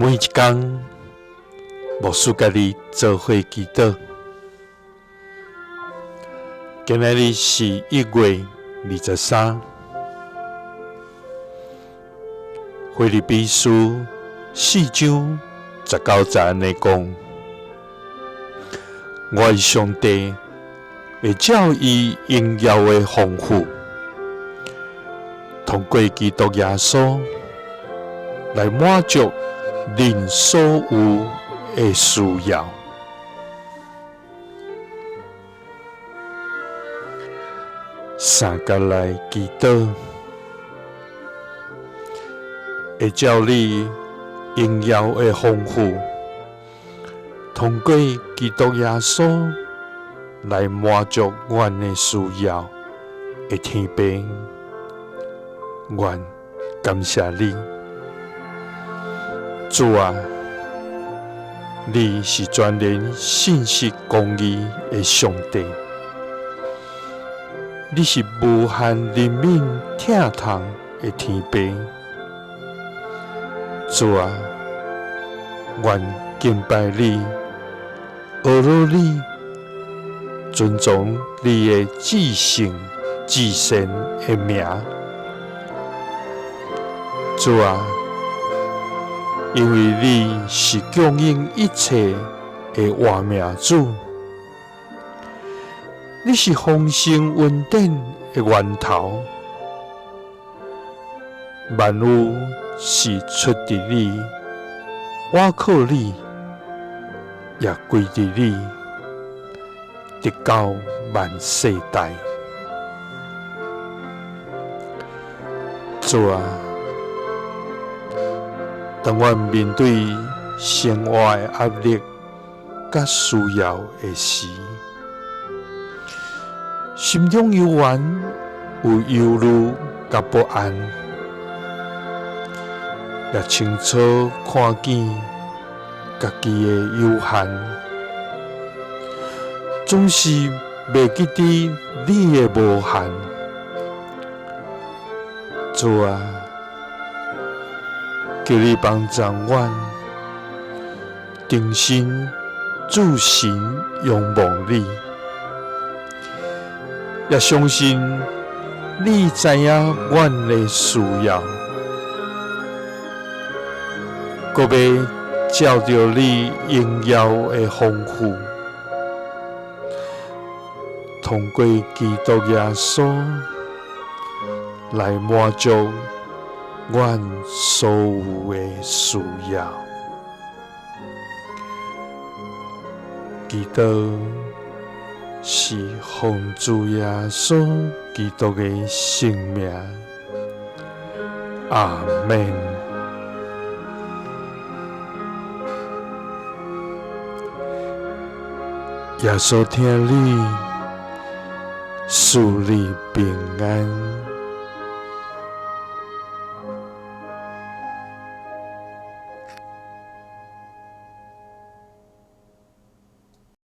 每一工，牧師佮你做伙祈禱。今仔日是1月23，腓立比書4章19節按呢講：我的上帝會照伊榮耀的豐富，通過基督耶穌來滿足恁所有的需要。相佮來祈禱，會照你榮耀的豐富，通過基督耶穌來滿足阮的需要的天父，阮感謝你，主啊，你是全能信實公義的上帝，你是無限憐憫疼痛的天父，主啊，阮敬拜你，阿羅你，尊崇你的至聖至善的名，主啊，因為你是供應一切的活命主，你是豐盛恩典的源頭，萬有是出自你，倚靠你，也歸佇你，直到萬世代。主啊，當阮面對生活的壓力佮需要的時，心中猶原有憂慮佮不安，也清楚看見家己的有限，總是袂記得你的無限。主啊，求你幫助阮，重新注神仰望你，也相信你知影阮的需要，閣欲照著你榮耀的豐富，通過基督耶穌來滿足阮所有的需要。祈禱是奉主耶穌基督的聖名，阿們。耶穌疼你，賜你平安。